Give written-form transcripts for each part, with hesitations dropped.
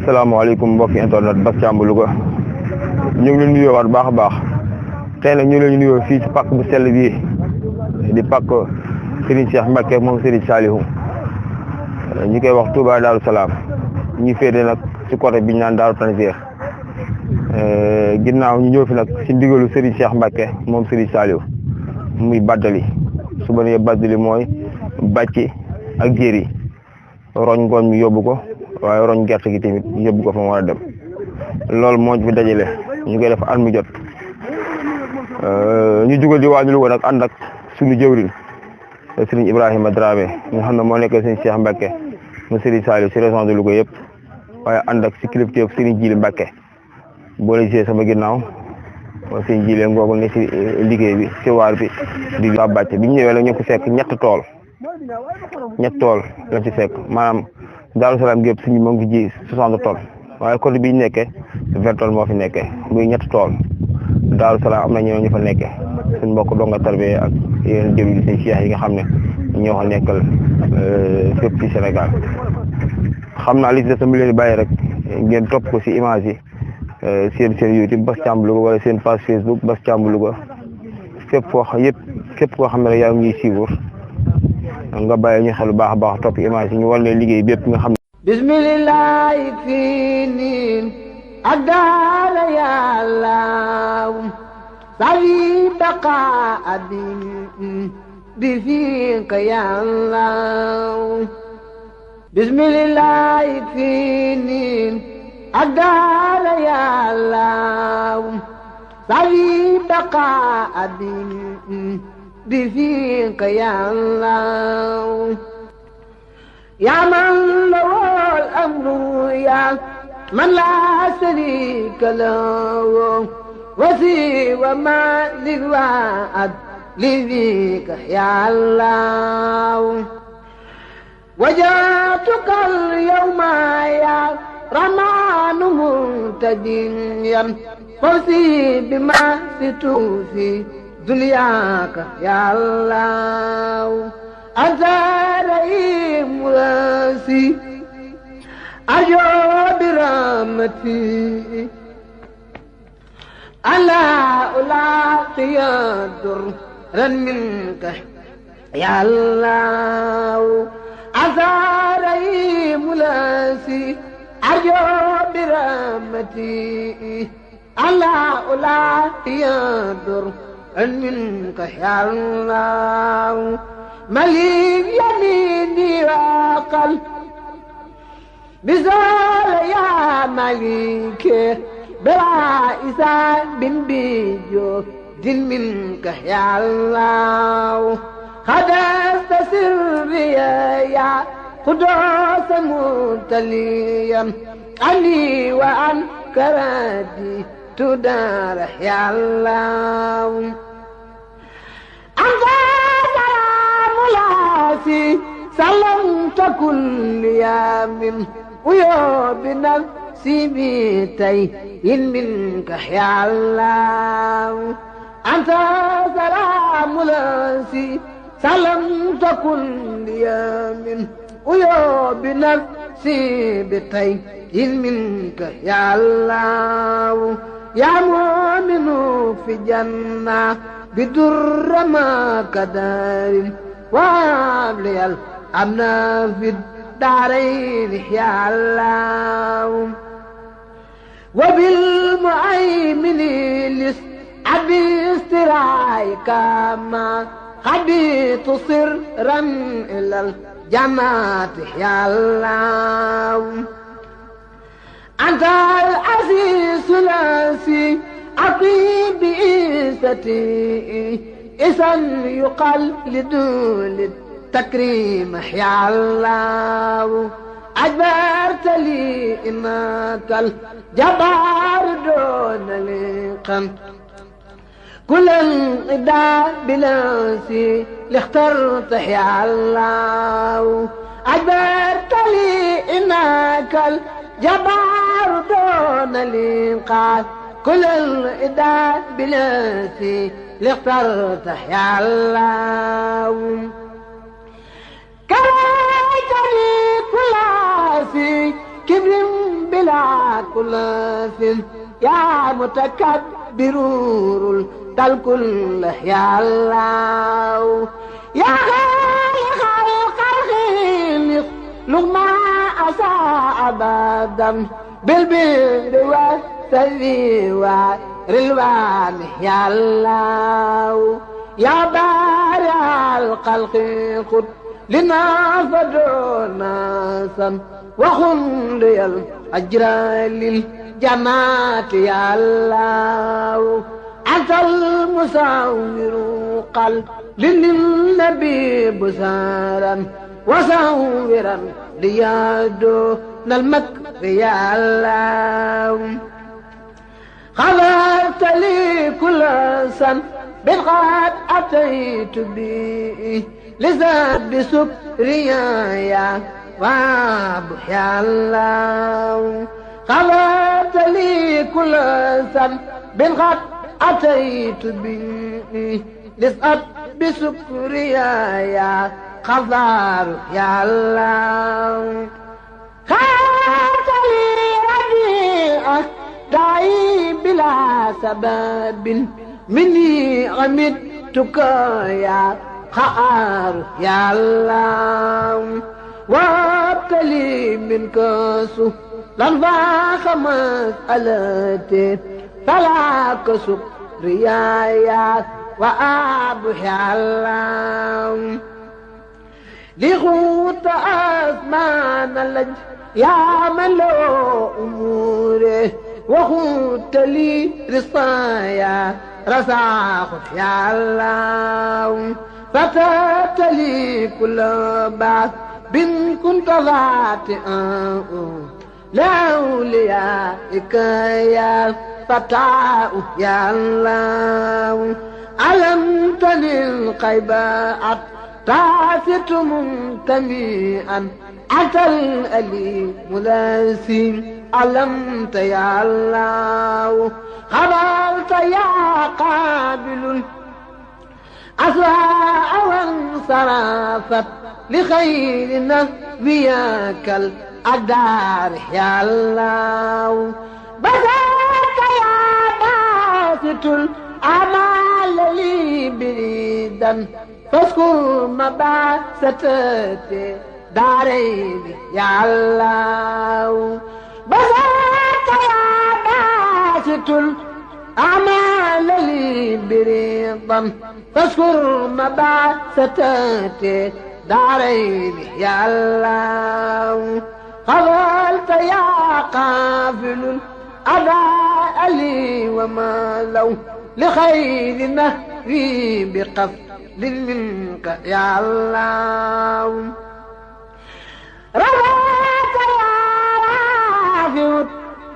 asalaamaaleykum mbokki internet Bass Thiam Louga ñu ngi leen nuyoo waat baax a baax tey nag ñu leen nuyoo fii ci pàkk bu sell bii di pàkk Serigne Cheikh Mbacke moom Serigne Saliou ñu koy wax Touba Darou Salaam ñu féete nag ci côté bi ñu naan Darou Tanzir ginnaaw ñu ñëw fi nag ci ndigalu Serigne Cheikh Mbacke moom Serigne Saliou muy baddali su ba nee baddali mooy bàcci ak jéeri roñ ngooñ mi yóbbu ko waaye roñ gerte gi tamit yóbbu ko fa mu war a dem loolu moo fi dajale ñu koy def at mi jot ñu jugal di waaju Louga nag ànd ak suñu jëwriñ Serigne Ibrahima Dramé nga xam ne moo nekk Serigne Cheikh Mbacke mu Serigne Saliou ci région de Louga yëpp waaye ànd ak si kilifteef Serigne Djili Mbacke boole gisee sama ginnaaw Serigne Djili ngoogu ne ci liggéey bi ci waar bi di bàcc bi ñu ñëwee nag ñu ko fekk ñett tool lañ ci fekk maanaam Darou Salaam gépp suñu moo ngi ji 60 tonnes waaye côté bi ñu nekkee 20 tonnes moo fi nekkee muy ñett tool Darou Salaam am na ñoo ñu fa nekkee suñu mbokk donga tarbiya ak yeneen jëriñ seen cheikh yi nga xam ne ñoo fa nekkal fépp ci Sénégal xam naa li ci des tamit leen bàyyi rek ngeen topp ko ci image yi seen YouTube Bass Thiam Louga wala seen page Facebook Bass Thiam Louga fépp koo xam ne yaa ngi suivre nga bàyyi ñu xel bu baax a baax topp image yi ñu war leen liggéey bépp nga xam ne bismillah fii niin ak daala yàlla sawi baqa abin bi fiika yàlla bismillah fii niin ak daala yàlla sawi baqa abin بفيك يا الله يا من له الأمر يا من لا شريك له وسوى ما للوعد لذيك يا الله وجاتك اليوم يا رمان منتديا فوزي بما ستوفي دنياك يا الله أنت رئيم راسي أجو برحمتي ألا ألاقي درا منك يا الله أنت رئيم راسي أجو برحمتي ألا ألاقي درا منك يا الله مليك يميني وقل بزول يا مليك بلا إسان بن بيجو دل منك يا الله خدست سري يا قدوس متليا عني وعن كرادي تدار يا الله أنت سلام لاسي سلمت كل يوم ويوم نفسي بيتي منك يا الله أنت سلام لاسي سلمت كل يوم ويوم نفسي بيتي منك يا الله يا مؤمن في جنة بدر ما كدار وابلي الأمن في الدارين يا الله وبالمؤمن لس أبي استرايك ما خبيت سرا إلى الجماعة يا الله أنت العزيز الأسي أطيب بإيستي إذا يقال لدول التكريم يا الله أجبرت لي إنك الجبار دون لقم كل انقضاء بلاسي اللي اخترت يا الله أجبرت لي إنك الجبار دون الإنقاذ كل الإداء بلاسي اللي اخترت يا الله كرهتني كل في كبر بلا كلاف يا متكبر الكل يا الله يا خالق الخلق لغما أساء أبدا بالبر والسر والرلوان يا الله يا بارع الخلق خذ لنا فدعونا سن وخلي الأجر للجماعة يا الله أنت المساور قل للنبي بسارا وساورا ليادو المكر يا الله غفرت لي كل سن بالغاد أتيت به لزاد سكريا يا رب يا الله غفرت لي كل سن بالغاد أتيت به لزاد بسكريا يا خضار يا الله غفرت لي ربيعك داعي بلا سبب مني غمدتك يا خار يا الله وابتلي منك سهلا فاخ مسألتي فلا كسب ريايا وأبو يا الله لغوت أزمان اللج يا من له أموره وخوت لي رصايا رساخ يا الله فتات لي كل بعث بن كنت ذاتئا لأوليائك يا فتاة يا الله علمتني القيبات تعثت منتميئا أتى الأليم لاسيم علمت يا الله خبرت يا قابل أسواء وانصرفت لخير نبيك الأدار يا الله بذاك يا باسط الأعمال لي بريدا فاذكر مباستي دارين يا الله بذاك يا باسط الأعمال لي بريدا فاذكر مباستي دارين يا الله قبلت يا قافل الأداء لي وما لو لخير نهري بقفل منك يا الله رضاك يا رافع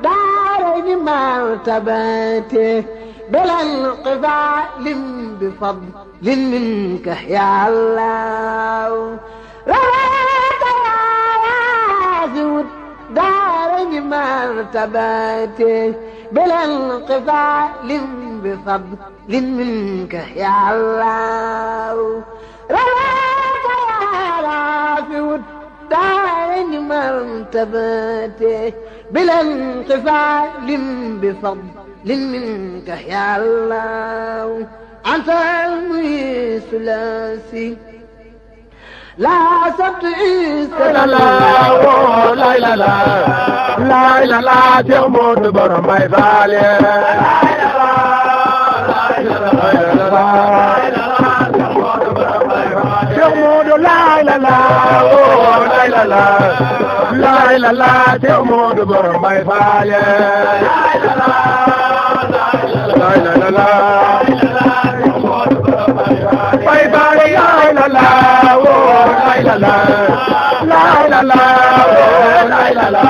دارين مرتبتي بلا انقفال بفضل منك يا الله رضاك يا رافع دارين مرتبتي بلا انقفال بفضل منك يا الله رضاك يا رافع دارين مرتبتي بلا انقفال بفضل منك يا الله أنت المحيي الثلاثي لا سبت لا لا لا لا لا لا لا لا تموت برمي بالي تموت لا لا لا لا لا لا لا لا تموت برمي بالي لا لا لا باي باي لا لا لا لا لا لا لا لا لا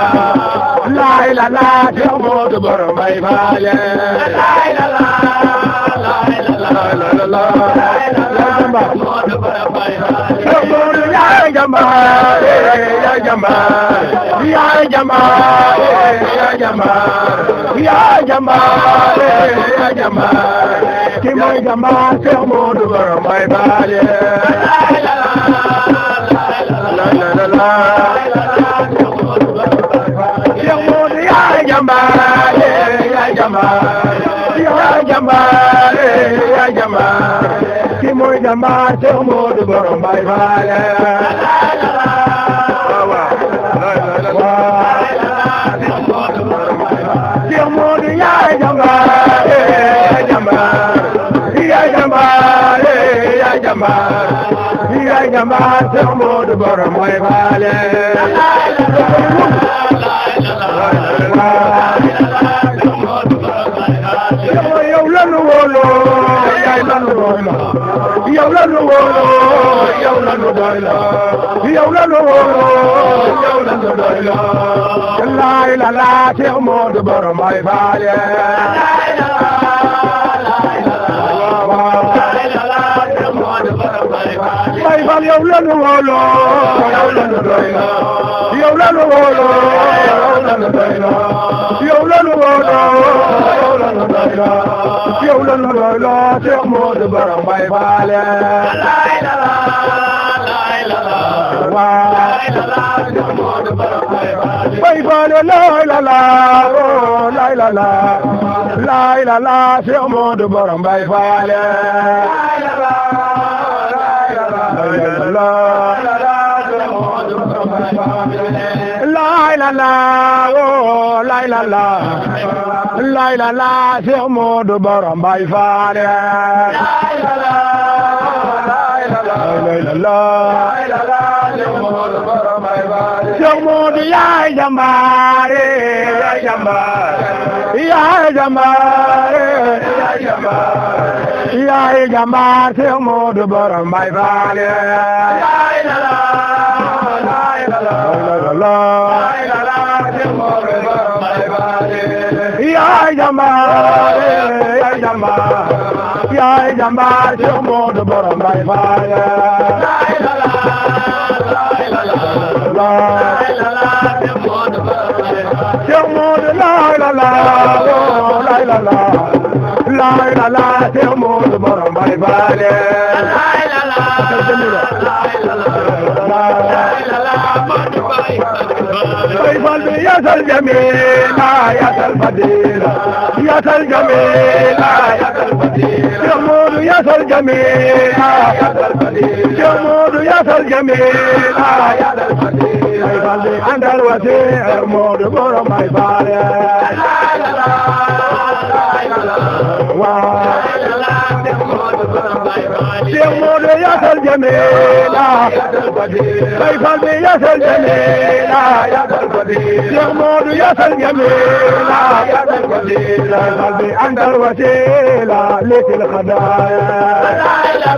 لا لا لا تموت برمي بالي لا لا لا لا لا لا يا جماعة يا جماعة يا جماعة يا جماعة يا جماعة يا جماعة كم جماعة تموت برمي بالي لا لا لا لا لا يموت يا jàmbaare yaay jàmbaare yaay jàmbaare yaay jàmbaare ki mooy jàmbaar Cheikh Modou borom Baye Fall Cheikh Modou yaay jàmbaare yaay jàmbaare yaay jàmbaare yaay jàmbaare yaay jàmbaar Cheikh Modou borom Baye Fall yow la nu wóolu yaay la nu doy la yow la nu wóolu yow la nu doy la yow la nu wóolu yow la nu doy la laay la la Cheikh Modou borom Baye Fall Baye Fall yow la nu wóolu yow la nu doy la yow la nu wóolu yow la nu doy la yow la nu wóolu yow la nu doy la yow la nu doy la Cheikh Modou borom Baye Fall Baye Fall laay la la oh laay la la laay la la Cheikh Modou borom Baye Fall laay la la oh laay la la laay la la Cheikh Modou borom Baye Fall laay la la Cheikh Modou yaay jàmbaare yaay jàmbaare yaay jàmbaare yaay jàmbaare yaay jàmbaare Cheikh Modou borom Baye Fall laay la la laay la la laay la la Cheikh Modou borom Baye Fall yaay jàmbaare yaay jàmbaare yaay jàmbaare Cheikh Modou borom Baye Fall laay la la laay la la laay la la Cheikh Modou laay la la laay la la laay la la Cheikh Modou borom Baye Fall laay la la laay la la laay la la Baye Fall bi yasal jamila yasal fadila yasal jamila yasal fadila Cheikh Modou yasal jamila yasal fadila Cheikh Modou yasal jamila yasal fadila Baye Fall bi andal wasi Modou borom Baye Fall Cheikh Modou yasal jamila Baye Fall bi yasal jamila Cheikh Modou yasal jamila Baye Fall bi andal wasila lekil khadaya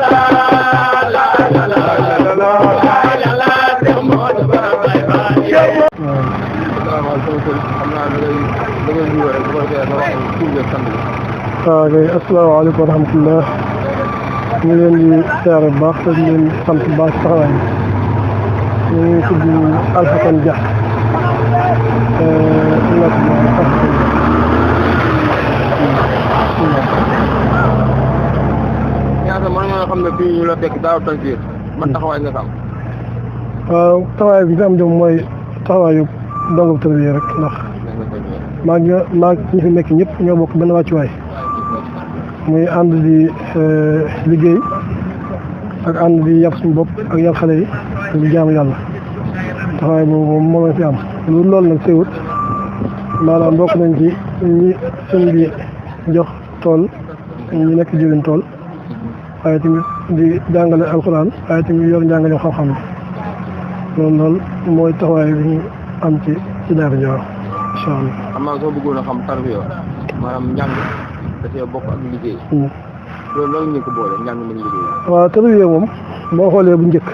asalaamaaleykum wa rahmatullah ñu leen di siyaare bu baax te di leen sant bu baax taxawaay ñu ngi tudd Alhassane Dia ñaata mën nga xam ne fii ñu la fekk Daaru Tanzil man taxawaay nga am. waaw taxawaay bi nga am jom mooy taxawaayu ndongo tarbiya rek ndax maa ñi fi nekk ñëpp ñoo bokk benn wàccuwaay muy ànd di liggéey ak ànd di yar suñu bopp ak yar xale yi di jaamu yàlla taxawaay boobu moom la fi am loolu nag teewut maanaam bokk nañ ci ñi sëñ bi jox tool ñu nekk jëriñ tool waaye tamit di jàngale alxuraan waaye tamit yor njàngale xam-xam bi loolu mooy taxawaay bi ñu am ci daara Nioro incha allah. xam naa soo bëggoon a xam tarbiya maanaam njàng da cee bokk ak liggéey. loolu loolu ñu ko boole njàng mi liggéey. waaw tarbiya moom boo xoolee bu njëkk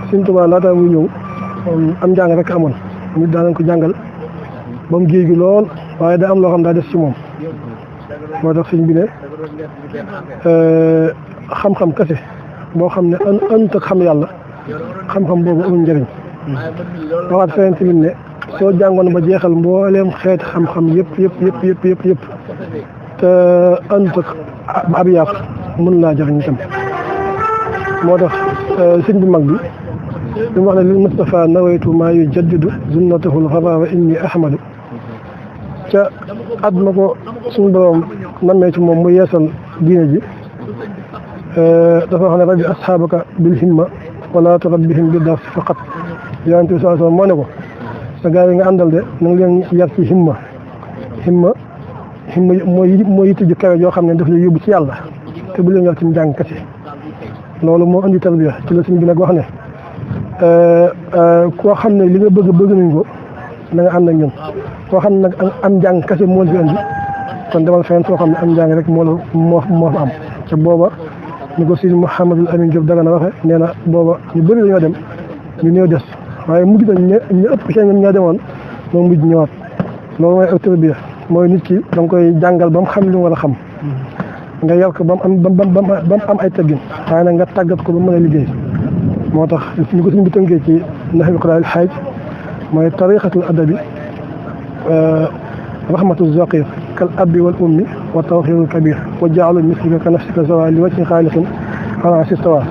Sëñ Tuubaa laata muy ñëw am njàng rek amoon nit daanañ ko jàngal ba mu géej gi lool waaye da am loo xam daa des ci moom moo tax sëñ bi ne xam-xam kese boo xam ne ënt ak xam yàlla xam-xam boobu amul njëriñ waxaat feneen tamit ne soo jàngoon ba jeexal mbooleem xeeti xam-xam yëpp te ënt ak ab yàq mën laa jëriñ itam moo tax sëñ bu mag bi li mu wax ne lil Mustafa nawaytu maa yujaddidu sunnatahul xaraa wa inni ahmadu ca at ma ko suñu borom nammee ci moom mu yeesal diine ji dafa wax ne rabbi asxaabaka bil himma wala turabbihim bi dars faqat yonent bi sallallahu alayhi wasallam moo ne ko sa gaa yi nga àndal de na nga leen yar ci himma mooy yitte ju kawe yoo xam ne daf lay yóbbu ci yàlla te bu leen yar ci njàng kese loolu moo indi tarbiya ci la sëñ bi nag wax ne koo xam ne li nga bëgg nañ ko na nga ànd ak ñun koo xam ne nag am njàng kese moo fi indi kon demal fenn foo xam ne am njàng rek moo fa am te booba ni ko Sidi Mouhamadul Amin Diop Dagana waxe nee na booba ñu bëri dañoo dem ñu néew des waaye mujj nañ ñu ëpp ci ñoom ñoo demoon moom mujj ñëwaat loolu mooy tarbiya mooy nit ki da nga koy jàngal ba mu xam li mu war a xam nga yar ko ba mu am ay teggin waaye nag nga tàggat ko ba mën a liggéey moo tax ñu ko suñ bi tënkee ci Nahjul Qadaa'il Haaj mooy tariqatul adabi rahmatu zaqir kal abi wal ummi wa tawxirul kabir wa jaalu mislika ka nafsika sawa li wajhi xaaliqin xanaa si sawa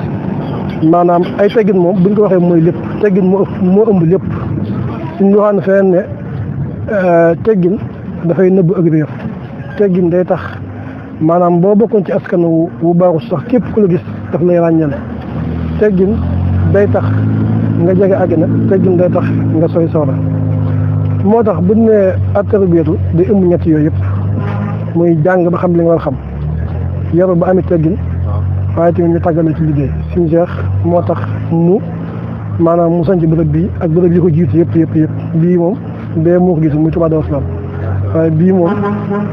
maanaam ay teggin moom buñ ko waxee mooy lépp teggin moo ëmb lépp suñ waxaan feneen ne teggin dafay nëbb ak réer teggin day tax maanaam boo bokkoon ci askan wu baaxul sax képp ku la gis daf lay ràññale teggin day tax nga jege àggina teggin day tax nga soy sawra moo tax bu ñu nee at-tarbiyatu day ëmb ñett yooyu yëpp muy jàng ba xam li nga war a xam yaru ba amit teggin waaye tamit ñu tàggale ci liggéey suñu Cheikh moo tax mu sanc bërëb bii ak bërëb yi ko jiitu yëpp bii moom bee moo ko gis muy Touba Darou Salam waaye bii moom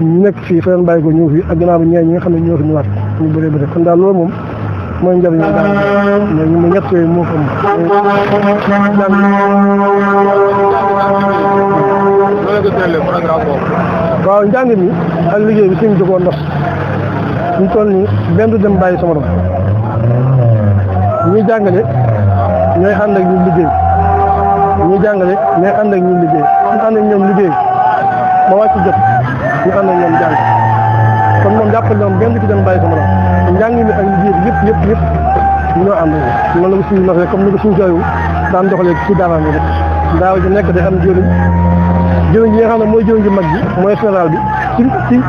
ñu nekk fii fa leen bàyyi ko ñëw fii ak gannaaw bi ñi nga xam ne ñoo fi ñëwaat ñu bëree bëri kon daal loolu moom mooy njëriñ daal mooy ñu ñett yooyu moo ko waaw njàng mi ak liggéey bi suñu jógoo ndox ñu toll nii benn du dem bàyyi sama doom ñuy jàngale ñooy ànd ak ñu liggéey ñuy jàngale ñooy ànd ak ñu liggéey ñu ànd ak ñoom liggéey ba wàcc jot ñu ànd ak ñoom jàng kon moom jàppal ñoom benn du ci dem bàyyi sama doom njàng mi ak liggéey bi yëpp ñoo ànd loolu la ko suñu waxee comme ni ko suñu jooyu daan doxalee ci daara bi rek daaw ji nekk day am jëriñ yi nga xam ne mooy jëriñ ji mag ji mooy général bi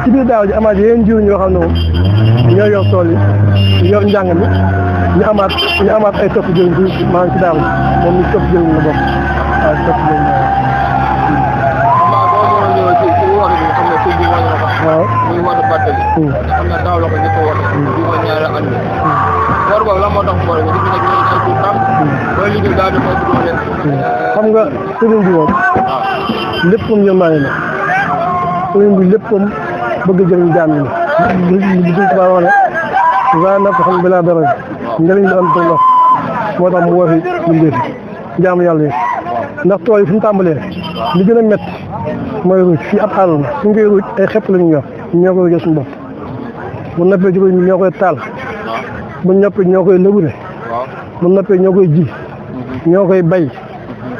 ci biir daaw ji amaat yeneen jëriñ yoo xam ne moom ñoo yor tool yi yor njàng mi ñu amaat ay topp jëriñ ci maanaam ci daaw ji moom ñu topp jëriñ la bokk waaw topp jëriñ la waaw muy wàllu bàttali. xam naa daaw la ko njëkk a woote. bii mooy ñaari at mi. boor boobu lan moo tax boor bi dañu nekk ñoom ay tuut tam. mooy liggéey daal di koy dugal leen. xam nga sëriñ bi moom. léppam yërmaane la. sëriñ bi léppam bëgg jëriñ jaam yi la. li suñ tubaab wax ne. waaye nag xam balaa dara njëriñ li am tool moo tax mu woo fi bindee fi jaamu yàlla yi. ndax tool yi fu ñu tàmbalee li gën a métti mooy ruuj fii ab àll la suñ koy ruuj ay xepp la ñu yor ñoo koy ruujee suñu bopp bu noppee juróom ñoo koy taal bu noppee ñoo koy lëbure bu noppee ñoo koy ji ñoo koy bay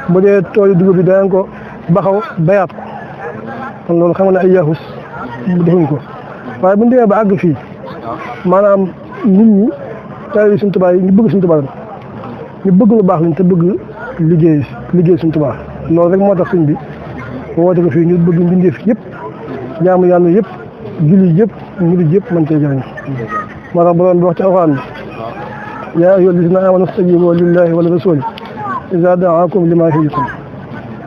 bu dee tool yi dugub bi danañ ko baxaw bayaat ko kon loolu xam nga ne ay yaafus defuñ ko waaye bu ñu demee ba àgg fii maanaam nit ñi taal yi suñu tubaab yi ñu bëgg suñu tubaab ñu bëgg lu baax lañ te bëgg liggéey suñu tubaab loolu rek moo tax suñ bi woote ko fii ñu bëgg mbindeef yëpp jaamu yàlla yëpp julli yëpp murid yëpp mën cee jëriñ moo tax borom bi wax ci alxuraan bi yaa ayyuhal lazina aamanu stajiibu lillahi wa lirrasuuli izaa da'aakum limaa yuhyiikum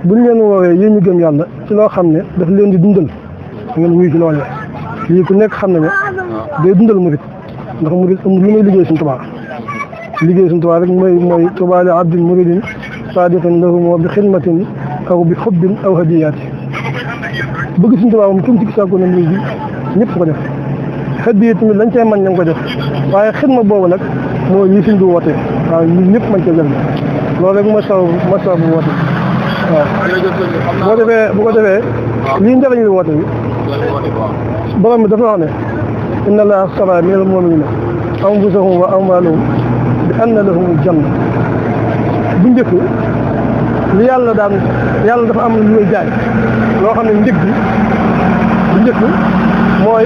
buñ leen woowee yéen ñu gëm yàlla ci loo xam ne daf leen di dundal ngeen wuyu ci loolee lii ku nekk xam ne day dundal murid ndax murid amul lu muy liggéey suñu tubaab liggéey suñu tubaab rek mooy tuubaa li abdin muridin saadiqin lahu bi xidmatin aw bi xubbin aw hadiyaati bëgg suñu tubaab moom kenn ci gisaako ne murid bi ñëpp ko def hadiya tamit lañ cee mën ña ngi ko def waaye xidma boobu nag mooy lii suñ bi woote waaw ñun ñëpp mën cee jëriñ loolu rek mooy sababu bu woote waaw bu ko defee lii njëriñ li woote bi borom bi dafa wax ne inna allaha stafaa minal mu'miniina anfusahum wa amwaalahum bi anna lahumul janna bu njëkk li yàlla dafa am lu muy jaay loo xam ne njëg bi bu njëkk mooy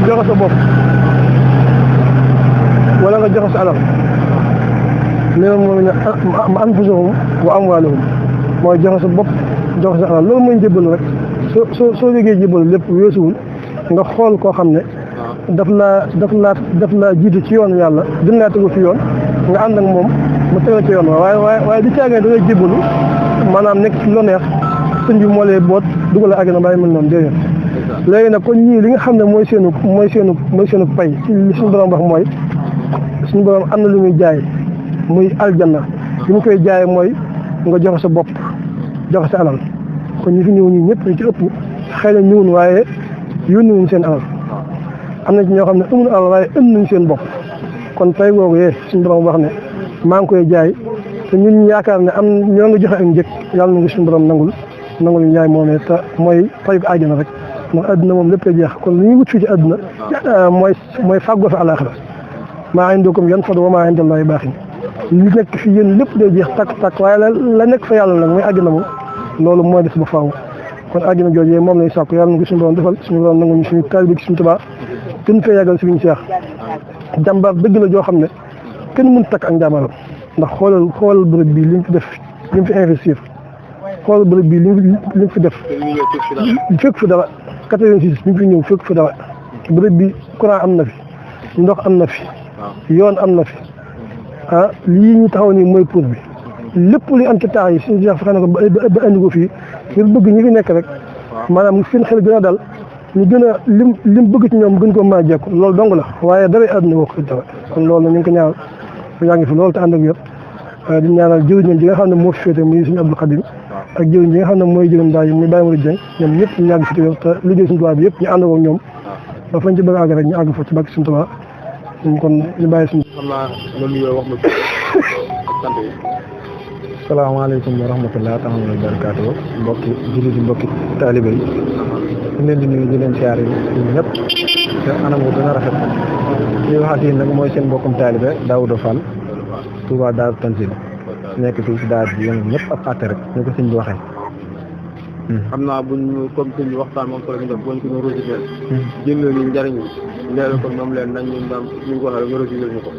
joxe sa bopp wala nga joxe sa alal minal mu'miniina anfusahum wa amwaalahum mooy joxe sa bopp joxe sa alal loolu mooy njëbbalu rek soo liggéey jébbalu lépp weesuwul nga xool koo xam ne daf laa jiitu ci yoon yàlla gën laa tegu fi yoon nga ànd ak moom mu teg la ci yoon waaye di caagee da ngay jébbalu maanaam nekk ci lu neex sëñ bi moo lay boot dugal la àggina bàyyi mel noonu déedéet léegi nag kon ñii li nga xam ne mooy seenu pay ci li suñu borom wax mooy suñu borom am na lu muy jaay muy aljanna li mu koy jaayee mooy nga joxe sa bopp joxe sa alal kon ñi fi ñëw ñii ñëpp ñu ci ëpp xëy na ñëwun waaye yónni wuñ seen alal am na ci ñoo xam ne amul alal waaye ënd nañ seen bopp kon pay googu yee suñu borom wax ne maa ngi koy jaay te ñun yaakaar ne am ñoo nga joxe ak njëkk yàlla na nga suñu borom nangul njaay moomee te mooy payu àjjana rek ndax àdduna moom lépp a jeex kon li ñuy wut fii ci àdduna mooy fàggoo fi àllaaxira maa indakum yanfadu wa maa indallaahi baaqin li nekk fi yéen lépp day jeex takk waaye la nekk fa yàlla nag mooy àjjana moom loolu mooy des ba faaw kon àjjana jooju moom lay sàkku yàlla na ko suñu borom defal suñu borom nangu ñu suñu taalibe ci suñu Tuubaa gën fee yàggal Sëriñ Seex jàmbaar dëgg la joo xam ne kenn mënut takk ak njàmbaaram ndax xoolal bërëb bii li mu fi def li mu fi investir xoolal bërëb bii li mu fi def fekk fi dara 86 bi mu fi ñëw fekk fi dara bërëb bi courant am na fi ndox am na fi yoon am na fi lii ñu taxaw nii mooy pour bi lépp li am ci taax yi suñu jeex fexe na ko ba andi ko fii ngir bëgg ñi fi nekk rek maanaam seen xel gën a dal ñu gën a lim bëgg ci ñoom gën ko mën a jekku loolu dong la waaye dara àdduna wax dara kon loolu ñu ngi ko ñaanal yaa ngi fi loolu te ànd ak yëpp di ñaanal jëwriñ ji nga xam ne moo fi féete muy suñu Abdou Khadim ak jëwriñ ji nga xam ne mooy jëwriñ daal yi muy Baye Modou Dieng ñoom ñëpp ñu yàgg fi te liggéey suñu Tuubaa bi yëpp ñu ànd ak ñoom ba fañ ci bëgg a àgg rek ñu àgg fa ci bàkk suñu Tuubaa kon ñu bàyyi suñu xam naa nga nuyoo wax ma sant yi. salaamaaleykum wa rahmatulah taala wa barakaatu mbokki jullit yi mbokki taalibe yi ñu leen di nuyu di leen siyaare ñun ñëpp te anam gu gën a rafet li wax ak yéen nag mooy seen mbokkum taalibe Daouda Fall Touba Daaru Tanzil nekk fii si daara ji yëngu ñëpp ab àtte rek ñu ko sëñ bi waxee. xam naa buñ comme sëñ bi waxtaan moom solo ñu def boo ñu ko doon rositer. jël ñu njëriñ leeral ko ñoom leen nañ ñu daan ñu ko waxee nga rositer ñu ko.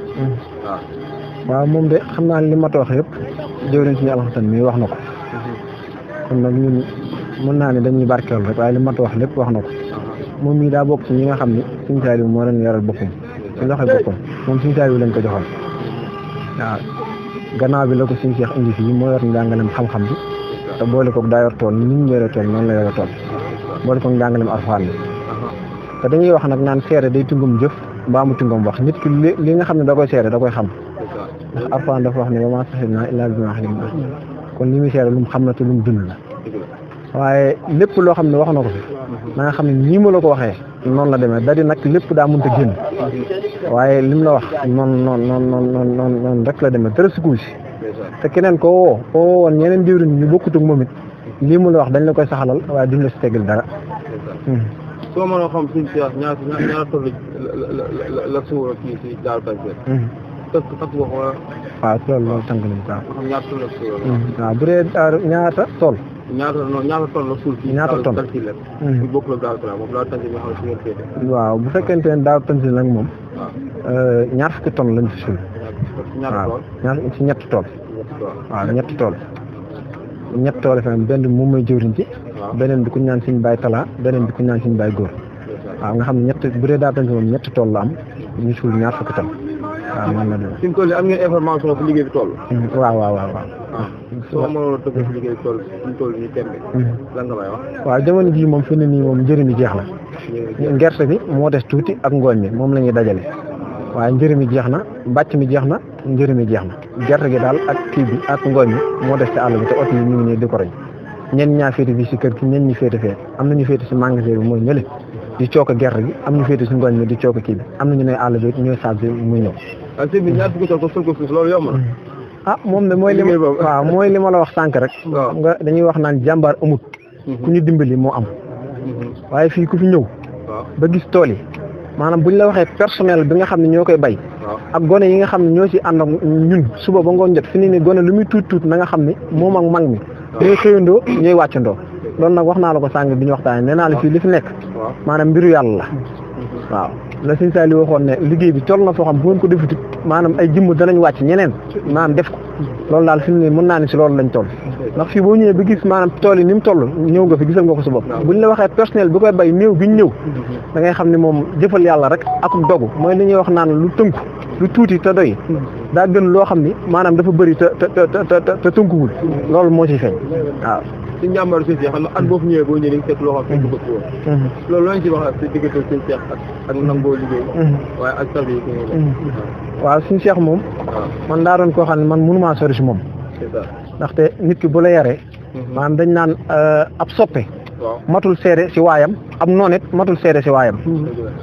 waaw moom de xam naa li ma wax yëpp jëwriñ suñu alxasan mi wax na ko kon nag ñun mën naa ne dañuy barkeel rek waaye li ma wax lépp wax na ko moom mii daa bokk ci ñi nga xam ne suñu Saaliw moo leen yaral boppam ci loxoy boppam moom suñu Saaliw lañ ko joxoon waaw gannaaw bi la ko suñu Seex indi fii moo yor njàngalem xam-xam bi te boole ko daa yor tool ni ñu yore tool noonu la yore tool boole ko njàngalem Alxuraan bi te dañuy wax nag naan seere day tungum jëf mbaa mu tungum wax nit ki li nga xam ne da koy seere da koy xam ndax Alxuraan dafa wax ne wa maa shahidnaa illaa bimaa alimnaa kon li muy seere lu mu xam na te lu mu dund la waaye lépp loo xam ne wax na ko fi na nga xam ne nii ma la ko waxee noonu la demee da di nag lépp daa mënta génn waaye lim la wax noonu rek la demee dara sukkuy si te keneen koo woon ñeneen diwrin ñu bokkut ak moom it lii mu la wax dañ la koy saxalal waaye duñ la si tegal dara. soo mënoo xam suñu si ñaata toll la suura kii si Daaru Tanzil. tëkk nga ko. waaw loolu tënk nañu ko xam ñaata toll la suura. waaw bu dee ñaata tool. ñaata toll la suul fii. ñaata toll bu bokk la Daaru Tanzil moom Daaru Tanzil nga xam ne si ngeen féete. waaw bu fekkente ne Daaru Tanzil nag moom. ñaar fukki tonnes lañ fi suul. ñaata tool ci ñetti tool. waaw ñetti tool. ñetti tool yi benn bi moom mooy jëwriñ ci. beneen bi ku ñaan suñu baay talaa beneen bi ku ñaan suñu baay góor. waaw nga xam ne bu dee Daaru Tanzil moom ñetti tool la am ñu suul ñaar fukki tonnes. waaw man la fi mu toll nii am ngeen information fu liggéey bi toll. waaw. soo mënoon a tëgg fi liggéey bi toll fi mu toll nii tembe. lan nga may wax. waaw jamono jii moom fi ne nii moom njëriñ mi jeex na. gerte bi moo des tuuti ak ngooñ mi moom la ñuy dajale. waaye njëriñ mi jeex na bàcc mi jeex na njëriñ mi jeex na gerte gi daal ak kii bi ak ngooñ mi moo des ci àll bi te oto yi ñu ngi nii di ko roñ ñenn ñaa féete bi si kër gi ñenn ñi féete fee am na ñu féete si magasin bi mooy ñële di cooka gerte gi am ñu féete si ngooñ mi di cooka kii bi am na ñu ne àll bi ñooy saab bi muy ñëw. waaw sëñ bi ñaar fukki tool ko sol ko suuf loolu yomb na. moom de mooy li ma la wax sànq rek. xam nga dañuy wax naan jàmbaar amut. ku ñu dimbali moo am. waaye fii ku fi ñëw. ba gis tool yi maanaam buñ la waxee personnel bi nga xam ne ñoo koy bay. ak gone yi nga xam ne ñoo ci ànd ak ñun suba ba ngoon jot fi ni gone lu muy tuut na nga xam ne moom ak mag mi. ñooy xëyandoo ñooy wàccandoo loolu nag wax naa la ko sànq bi ñu waxtaanee nee naa la fii li fi nekk. maanaam mbiru yàlla la. waaw la Sëñ Saaliw waxoon ne liggéey bi toll na foo xam bu ngeen ko defutit maanaam ay jëmm danañ wàcc ñeneen maanaam def ko loolu daal fi mu ne mën naa ne si loolu lañ toll ndax fii boo ñëwee ba gis maanaam tool yi ni mu toll ñëw nga fi gisal nga ko sa bopp buñ la waxee personnel bi koy bay néew bi ñu ñëw da ngay xam ne moom jëfal yàlla rek akum dogu mooy li ñuy wax naan lu tënku lu tuuti te doy daa gën loo xam ni maanaam dafa bëri te tënkuwul loolu moo ci feeñ waaw si njàmbaru sëñ Cheikh xam nga at boo fi ñëwee boo ñëwee di nga fekk loo xam ne bëgg woon loolu loo ñu ci wax ak si diggante sëñ Cheikh ak nangoo liggéey waaye ak sax yi waaw sëñ Cheikh moom man daa doon koo xam ne man mënumaa sori si moom ndaxte nit ki bu la yaree maanaam dañ naan ab soppe matul seede si waayam am noonu it matul seede si waayam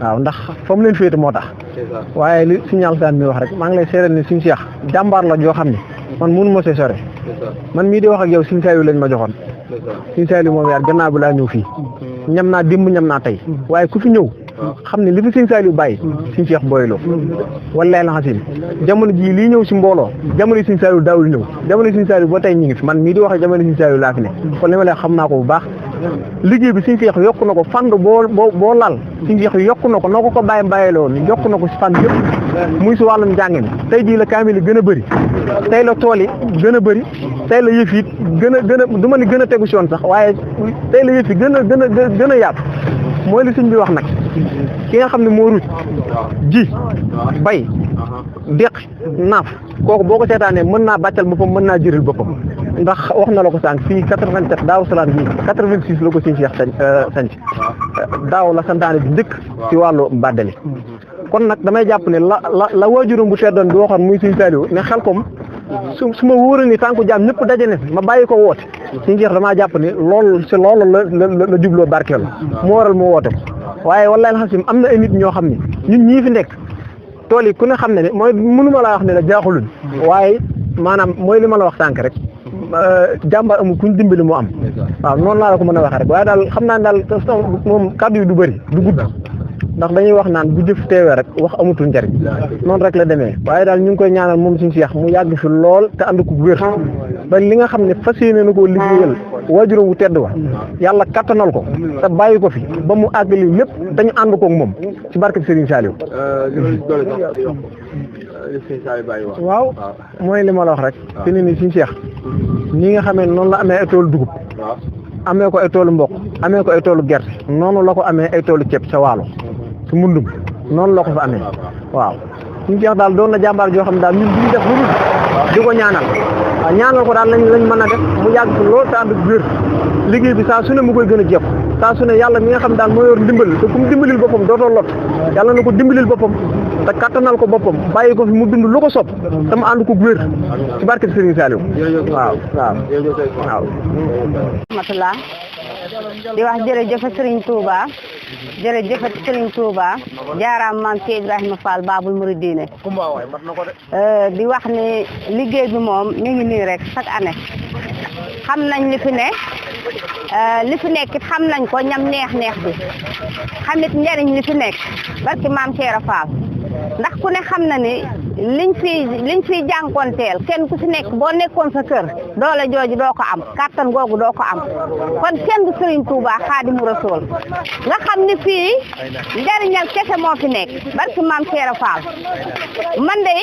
waaw ndax fa mu leen féete moo tax waaye li signal saan mi wax rek maa ngi lay seedal ni suñu Cheikh jàmbaar la joo xam ne man mënu ma see sore man mii di wax ak yow suñu Saliou lañ ma joxoon suñu Saliou moom yaar gannaaw bi laa ñëw fii ñam naa démb ñam naa tey waaye ku fi ñëw xam ne li fi suñu Saliou bàyyi suñu Cheikh booyloo wallahi la xasim jamono jii lii ñëw si mbooloo jamono yi suñu Saliou daawul ñëw jamono yi suñu Saliou ba tey ñu ngi fi man mii di wax ak jamono yi suñu Saliou laa fi ne kon li ma lay xam naa ko bu baax liggéey bi suñu Cheikh yokku na ko fànn boo laal suñu Cheikh yokku na ko noo ko bàyyee woon yokku na ko si fànn yëpp muy si wàllum njàng mi tey jii la kaamil yi gën a bëri tey la tool yi gën a bëri tey la yëf yi gën a du ma ni gën a tegu si yoon sax waaye tey la yëf yi gën a yaatu mooy li sëñ bi wax nag ki nga xam ne moo ruuj ji bay deq naaf kooku boo ko seetaanee mën naa bàccal boppam mën naa jëral boppam ndax wax na la ko sànq fii 87 daaw salaam bi 86 la ko sëñ Cheikh sanc daaw la santaane bi njëkk ci wàllu mbàddali kon nag damay jàpp ne la waajuram bu teddoon bi waxoon muy sëñ Saliou ne xel kom su ma wóoral ni tànku jaam ñëpp daje ne ma bàyyi ko woote sëñ Cheikh damaa jàpp ne loolu la jubloo barkeel moo waral moo woote ko waaye wallahi alxasim am na ay nit ñoo xam ne ñun ñii fi nekk tool yi ku ne xam ne mooy mënuma laa wax ne la jaaxuluñ waaye maanaam mooy li ma la wax sànk rek jàmbaar amul kuñ dimbali moo am waaw noonu laa la ko mën a waxee rek waaye daal xam naa ne daal moom kàddu yi du bëri du gudd ndax dañuy wax naan bu jëf teewee rek wax amatul njariñ noonu rek la demee waaye daal ñu ngi koy ñaanal moom suñu Cheikh mu yàgg fi lool te ànd ko wér ba li nga xam ne fas yéene na koo liggéeyal waajuram wu tedd wa yàlla kattanal ko te bàyyi ko fi ba mu àggali lépp dañu ànd koog moom ci barke Serigne Saliou. waaw mooy li ma la wax rek fi ni suñu Cheikh ñi nga xamee noonu la amee ay toolu dugub amee ko ay toolu mboq amee ko ay toolu gerte noonu la ko amee ay toolu ceeb sa waalo su mundum noonu la ko fa amee waaw suñu Cheikh daal doon na jàmbaar joo xam ne daal ñun duñu def lu dul di ko ñaanal waaw ñaanal ko daal lañ mën a def mu yàgg fi loolu te ànd ak wér liggéey bi saa su ne mu koy gën a jekku saa su ne yàlla mi nga xam daal moo yor ndimbal te ku mu dimbalil boppam dootoo lot yàlla na ko dimbalil boppam te kattanal ko boppam bàyyi ko fi mu dund lu ko sopp te mu ànd ko wér ci barke Serigne Saliou waaw rahmatullah di wax jërëjëf Serigne Touba jërëjëf Serigne Touba jaaraam maam ci Ibrahima Fall Babul Mouridine di wax ni liggéey bi moom mi ngi nii rek chaque année xam nañ li fi nekk it xam nañ ko ñam neex bi xamit njariñ li fi nekk barki maam Cheikh Fall ndax ku ne xam na ni liñ fi jànkonteel kenn ku ci nekk boo nekkoon sa kër doole jooju doo ko am kàttan googu doo ko am kon kenn du Serigne Touba Xaadimu Rasuul nga xam ni fii njariñal kese moo fi nekk barki maam Cheikh Fall man de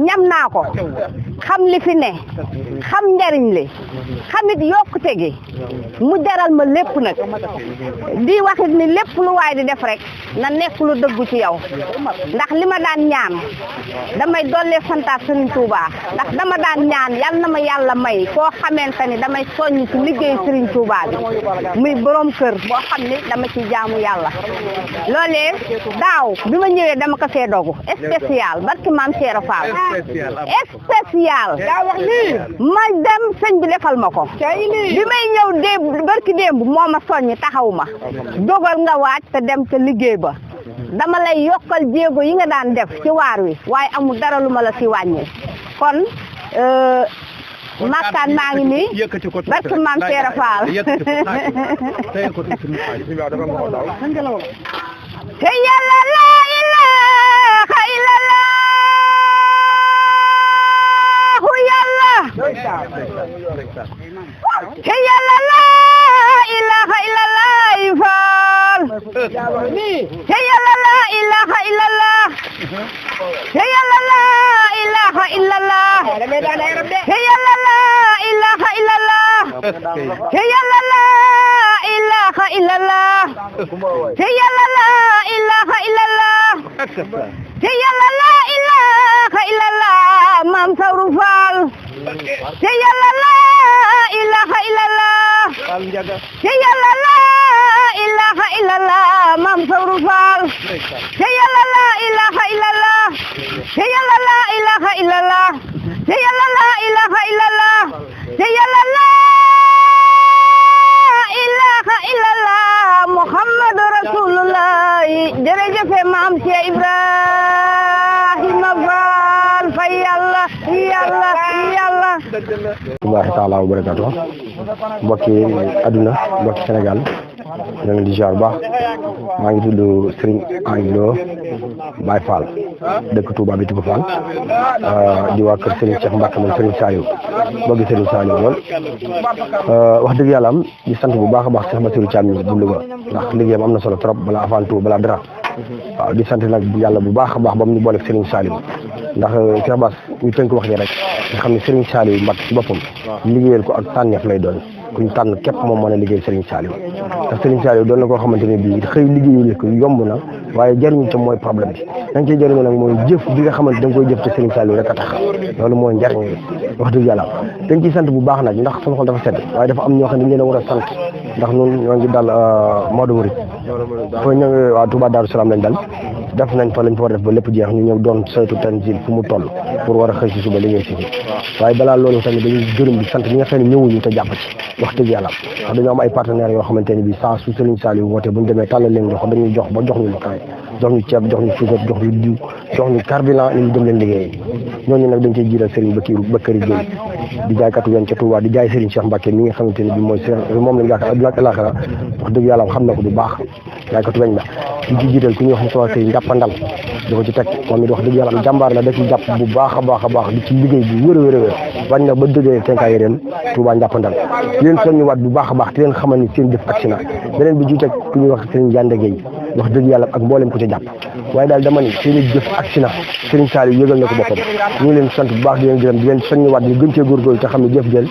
ñam naa ko xam li fi ne xam njariñ li xamit yokkute gi mu jaral ma lépp nag di waxit ni lépp lu waay di def rek na nekk lu dëggu ci yow ndax li ma daan ñaan damay dollee santaat Serigne Touba ndax dama daan ñaan yal na ma yàlla may koo xamante ni damay soññ ci liggéey Serigne Touba bi muy borom kër boo xam ni dama ci jaamu yàlla loolee daaw bi ma ñëwee dama ko fee dogu spécial barki maam Cheikh Fall spécial ma dem sëñ bi defal ma ko bi may ñëw barki démb moo ma soññ taxaw ma dogal nga waaj te dem ca liggéey ba dama lay yokkal jéego yi nga daan def ci waar wi waaye amul dara lu ma la ci wàññi kon makkaan maa ngi nii barke maam Seera Faal te yàlla laa ilaaha illallahu yàlla te yàlla laa ilaaha illallahu faal te yàlla laa ilaaha illallah te yàlla laa ilaaha illallah te yàlla laa ilaaha illallah te yàlla la ilaha illallah te yàlla la ilaha illallah te yàlla la ilaha illallah Maam Sawru Faal te yàlla la ilaha illallah te yàlla la ilaha illallah Maam Sawru Faal te yàlla la ilaha illallah te yàlla la ilaha illallah te yàlla la ilaha illallah te yàlla la ilaha illallah Muhammadu Rasulullah jërëjëf Maam Cheikh Ibrahima Fall fa yàlla Allahi taala wa barakatuh mbokki aduna mbokki Sénégal ñu ngi di ziar baax maa ngi tudd Serigne Anglo Baye Fall dëkk Touba bi Touba Fall di waa kër Serigne Cheikh Mbacke moom Serigne Saliou bëgg Serigne Saliou lool wax dëgg yàlla am di sant bu baax a baax Cheikh Bassirou Thiam bu Louga ndax liggéeyam am na solo trop bala avant tout bala dara waaw di sant nag yàlla bu baax a baax ba mu ñu boole ak Serigne Saliou ndax Cheikh Bass ñu tënk wax ji rek nga xam ne Serigne Saliou Mbacke ci boppam liggéeyal ko ak tànneef lay doon kuñ tànn képp moom mën a liggéey Serigne Saliou ndax Serigne Saliou doon na koo xamante ne bii xëy liggéeyu ko yomb na waaye jariñu ca mooy problème bi dañ cey jëriñu nag mooy jëf bi nga xamante da nga koy jëf te Serigne Saliou rek a tax loolu mooy njariñ wax dëgg yàlla dañ ciy sant bu baax nag ndax sama xol dafa sedd waaye dafa am ñoo xam ne dañ leen a war a sant ndax ñun ñoo ngi dal Maodo Mouride fooy ñëw waa Touba Darou Salam lañ dal def nañ fa lañ fa war a def ba lépp jeex ñu ñëw doon saytu tanzil fu mu toll pour war a xëy si suba liggéey si waaye balaa loolu tamit dañuy gërëm di sant ñi nga xam ne ñëwuñu te jàpp ci wax dëgg yàlla ndax dañoo am ay partenaires yoo xamante ne bi saa su Serigne Saliou woote bu ñu demee tàllal leen jox dañuy jox ba jox ñu lu kaay jox ñu ceeb jox ñu suukar jox ñu diw jox ñu carburant ñu dem leen liggéey ñooñu nag dañ cey jiital Serigne Bakary Gueye di jaaykatu yoon ca Touba di jaay Serigne Cheikh Mbacke mi nga xamante ne bi mooy moom lañ yaakaar adduna ak alaxira wax dëgg yàlla xam na ko bu baax jaaykatu weñ la di ci jiital ku ñuy wax Moussa Seye njàppandal di ko ci teg moom it wax dëgg yàlla jàmbaar la da ci jàpp bu baax a baax di ci liggéey bu wér a wér a wér bañ na ba dëggee tenkaay ren Touba njàppandal di leen soññuwaat bu baax a baax di leen xamal ni seen jëf agsi na beneen bi ci teg ku ñuy wax Serigne Yande Gueye wax dëgg yàlla ak mboolem ko ca jàpp waaye daal dama ni seen jëf agsi na Serigne Saliou yëgal na ko boppam ñu ngi leen sant bu baax di leen gërëm di leen soññuwaat di gën cee góorgóorlu te xam ne jëf jël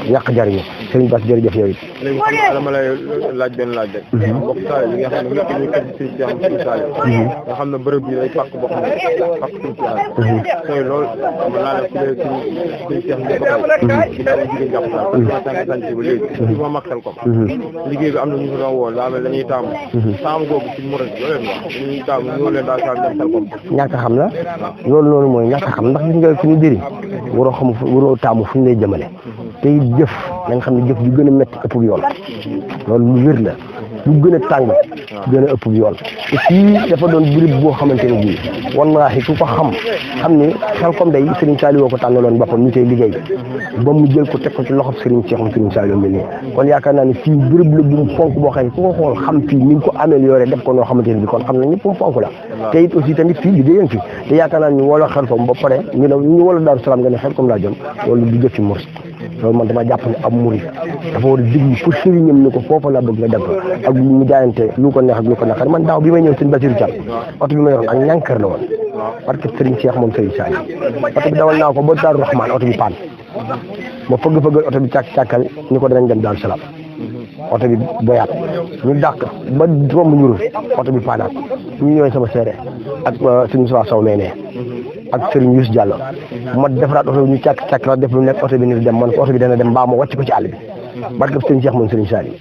ñàkk jariñu Serigne Bass jërëjëf yow it léegi dama lay laaj benn laaj rek mbokk Saliou li nga xam ne ñëpp ñu ko ci Serigne Saliou nga xam ne bërëb bi day pàkk boo xam ne pàkk Serigne Saliou tey loolu mën naa def ci Serigne Cheikh ginnaaw jigéen jàpp sa parce que tànk sanc ba léegi ci ma makkal ko liggéey bi am na ñu ko doon woo daa mel dañuy taamu googu ci murid yoo leen wax dañuy taamu ñoo leen daal saal dem xel ko ñàkk a xam la loolu noonu mooy ñàkk a xam ndax gis nga suñu dëri waroo taamu fu ñu lay jëmale te it jëf na nga xam ne jëf ju gën a métti ëpp yoon loolu lu wér la lu gën a tàng gën a ëpp yoon te fii dafa doon birib boo xamante ne bii wallaahi ku ko xam ni xel comme day Serigne Saliou ko tànnaloon boppam ñu koy liggéey ba mu jël ko teg ko ci loxob Serigne Saliou mel nii kon yaakaar naa ne fii birib la bu mu fonk boo xam ne ku ko xool xam fii ni ko amélioré def ko noo xamante ne bi kon xam na ñëpp mu fonk la te it aussi tamit fii liggéeyam fi te yaakaar naa ñu wala xel comme ba pare ñu wala Daaru Salaam nga ne xel comme laa jëm loolu du jëf ci murid loolu man dama jàpp ne ab murid dafa war a diglu pour sëriñam ni ko foofa la bëgg nga def ak mu jaayante lu ko neex ak lu ko naqar man daaw bi may ñëw sëñ Bassirou Thiam oto bi ma yoroon ak ñànkar la woon parce que Serigne Cheikh moom Serigne Saliou oto bi dawal naa ko ba Daaru Rahman oto bi paan ma fëgg oto bi càkkal ñu ko danañ dem Daaru Salaam oto bi boyaat ñu dàq ba romb ñurul oto bi paanaat ñu ñëwee sama seere ak suñu Sow Sow mee ak Serigne Youssou Diallo ma defaraat oto bi ñu càkk la def lu nekk oto bi ni dem man ko oto bi dana dem mbaa ma wàcc ko ci àll bi barke Serigne Cheikh moom Serigne Saliou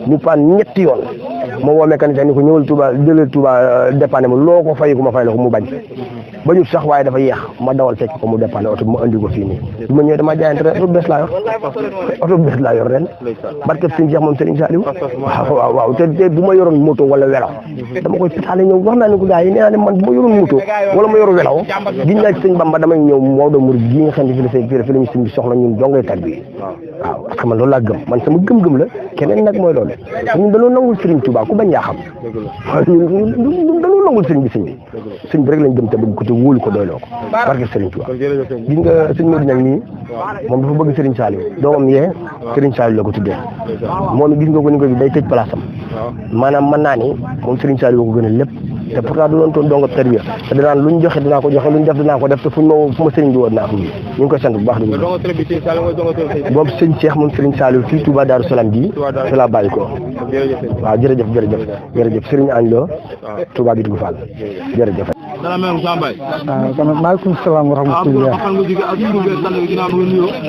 ñu paan ñetti yoon ma woo mécanicien ni ko ñëwal Touba jëlal Touba dépanné ma loo ko fay ko ma fay la ko mu bañ ba ñu sax waaye dafa yéex ma dawal fekk ko mu dépanné oto bi ma andi ko fii nii bi ma ñëwee dama jaayante ren oto bu bees laa yor ren barke Serigne Cheikh moom Serigne Saliou waaw te bu ma yoroon moto wala welo dama koy pitaale ñëw wax naa ne ko gars yi nee naa ne man bu ma yoroon moto wala ma yoru welo giñ naa ci Sëñ Bamba damay ñëw Maodo Mouride gi nga xam ne fi la ñu sëñ bi soxla ñun jongay tar bi waaw parce que man loolu laa gëm man sama gëm-gëm la keneen nag mooy loolu ñun dañoo nangul Serigne Touba ku bañ yaa xam ñun dañoo nangul sëñ bi rek lañ gëm te bëgg ko te wóolu ko doyloo ko barke Serigne Touba gis nga sëñ Modou Niang nii moom dafa bëgg Serigne Saliou doomam yee Serigne Saliou la ko tuddee moom gis nga ko ni ko day tëj place am maanaam mën naa ni moom Serigne Saliou ko gën a lépp te pourtant du doon toon dongo tarbiya te danaan luñ joxe dinaa ko joxe luñ def dinaa ko def te fu ma sëriñ bi woon naa ko ñu ngi koy sant bu baax di moom sëñ Cheikh moom sëriñ Saliou fii Touba Darou Salam bii fi laa bàyyi ko waaw jërëjëf sëriñ Agne Lo Touba bi dugg Fall jërëjëf waaw kon maaleykum salaam wa rahmatulah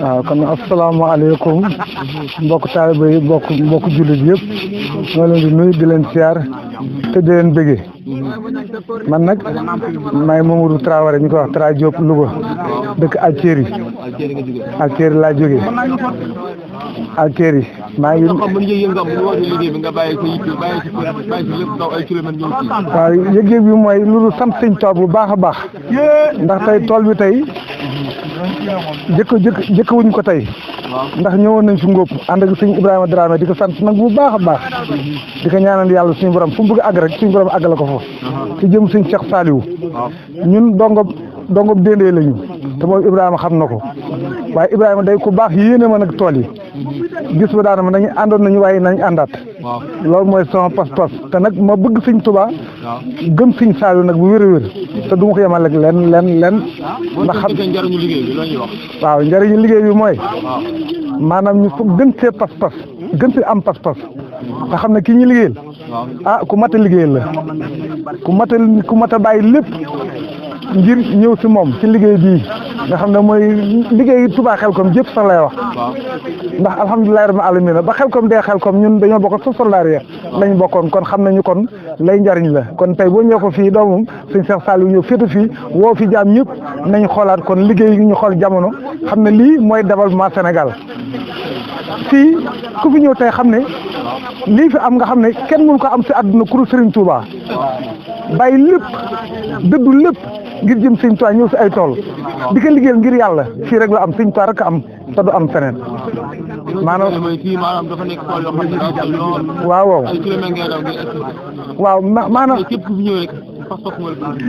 waaw kon asalaamaaleykum mbokk taaliba yi mbokk jullit yëpp ñoo leen di nuyu di leen siyaar te di leen bëggee man nag may Mamadou Traoré ñu ko wax Tra Diop Louga dëkk Alceri laa jógee Alceri maa ngi waaw yëg-yëg bi mooy lu sant sëñ tool bu baax a baax ndax tey tool bi tey jëkk wuñ ko tey ndax ñëwoon nañ fi ngóob ànd ak sëñ Ibrahima Dramé di ko sant nag bu baax a baax di ko ñaanal yàlla suñu borom fu mu bëgg a àgg rek suñu borom àgg la ko foofu ci jëm sëñ Cheikh Saliou ñun dongob déndee lañu te moom Ibrahima xam na ko waaye Ibrahima day ku baax yéene ma nag tool yi gis ba daana ma nañu àndoon nañu waaye nañ àndaat loolu mooy sama pas-pas te nag ma bëgg sëñ Touba gëm sëñ Saliou nag bu wér te du ma ko yemal ak len ndax xam waaw njëriñu liggéey bi mooy maanaam ñu foog gën see pas-pas gën see am pas-pas te xam ne kii ñu liggéeyal ku mat a liggéeyal la ku mat a bàyyi lépp ngir ñëw si moom ci liggéey bii nga xam ne mooy liggéey Touba Xelkom jëpp sax lay wax ndax alhamdulilah rabbil alamin ba Xelkom dee Xelkom ñun dañoo bokk sa soldaar ya lañ bokkoon kon xam nañu kon lay njariñ la kon tey boo ñëw ko fii doomam sëñ Cheikh Saliou ñëw féete fii woo fi jaam ñëpp nañ xoolaat kon liggéey yi ñu xool jamono xam ne lii mooy développement Sénégal fii ku fi ñëw tey xam ne lii fi am nga xam ne kenn mënu ko am si àdduna kuru Serigne Touba bàyyi lépp dëddu lépp ngir jëm Sëñ Touba ñëw si ay tool di ko liggéeyal ngir yàlla fii rek la am Sëñ Touba rek a am te du am feneen maanaam dafa nekk tool yoo xam ne waaw maanaam képp ku fi ñëw rek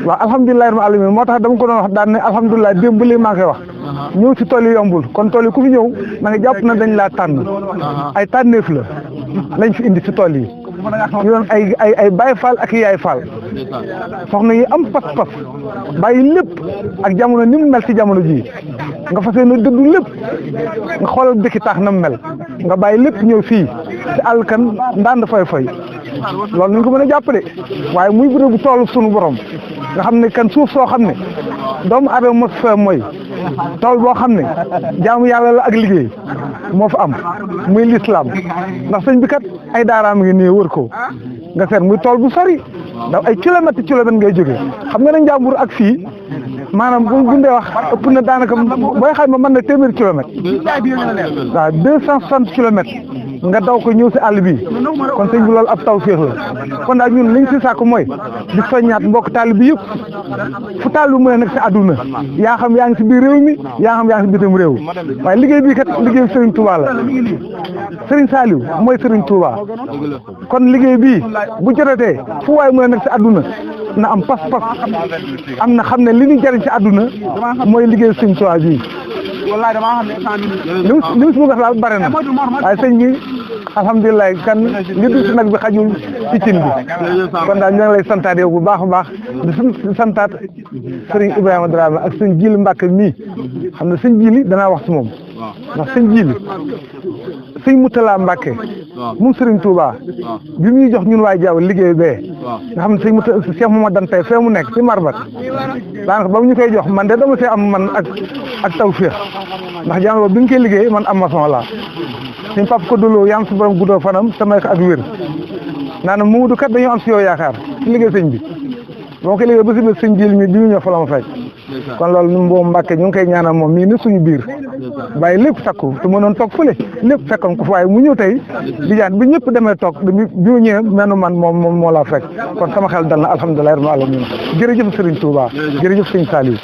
waaw alhamdulilah rabbil alamin moo tax dama ko doon wax daan ne alhamdulilah démb ba léegi maa ngi koy wax ñëw si tool yi yombul kon tool yi ku fi ñëw na nga jàpp na dañ laa tànn ay tànneef la lañ fi indi si tool yi ñu doon ay Baay Faal ak Yaay Faal soxna yi am pas-pas bàyyi lépp ak jamono ni mu mel si jamono ji nga fas yéene dëddu lépp nga xoolal dëkki taax na mu mel nga bàyyi lépp ñëw fii si àll kan ndànd fay loolu nañ ko mën a jàpp de waaye muy bërëb bu toolu sunu borom nga xam ne kan suuf soo xam ne doomu aadama mos fa mooy tool boo xam ne jaamu yàlla la ak liggéey moo fa am muy lislaam ndax sëñ bi kat ay daaraam ngi nii wër ko nga seet muy tool bu sori daw ay kilomètre ngay jógee xam nga ne Njàmbur ak fii maanaam bu ñu dee wax ëpp na daanaka booy xayma mën na téeméeri kilomètre waaw 260 kilomètres nga daw ko ñëw si àll bi kon sëñ bi loolu ab taw féex la kon daal ñun liñ si sàkk mooy di soññaat mbokk taalibe bi yëpp fu taalibe mu ne nag si àdduna yaa xam yaa ngi si biir réew mi yaa xam yaa ngi si bitim réew waaye liggéey bii kat liggéey Serigne Touba la Serigne Saliou mooy Serigne Touba kon liggéey bii bu jotatee fu waay mu ne nag si àdduna na am pas-pas am na xam ne li ñu jariñ si àdduna mooy liggéey Serigne Touba bii li mu si bëgg a laal bare na waaye sëñ bi alhamdulilah kan li du si nag bi xajul ci cin bi kon daal ñoo ngi lay santaat yow bu baax a baax di santaat Serigne Ibrahima Dramé ak sëñ Jili Mbàkke mii xam ne sëñ Jili danaa wax si moom ndax sëñ Jili sëñ Moutala Mbàkke moom Serigne Touba bi muy jox ñun waay jaaw liggéey bee nga xam ne sëñ Moutala Cheikh Mamadou Dantay fee mu nekk ci Marbat daanaka ba mu ñu koy jox man de dama see am man ak tawfeex ndax jamono bi ñu koy liggéey man am maçon laa suñ papa ko duloo yaa am si borom guddoo fanam samay ko ak wér naa ne Mamadou kat dañoo am si yow yaakaar ci liggéey sëñ bi boo ko liggéey ba si biir sëñ Jili mi bi ñu ñëw fa la ma fekk kon loolu ñun boobu Mbàkke ñu ngi koy ñaanal moom mii ne suñu biir bàyyi lépp sakku te mënoon toog fële lépp fekkoon ko fa waaye mu ñëw tey di jaan bi ñëpp demee toog bi mu ñëwee menu man moom moo laa fekk kon sama xel dal na alhamdulilah rabbil alamin jërëjëf Serigne Touba jërëjëf Serigne Saliou.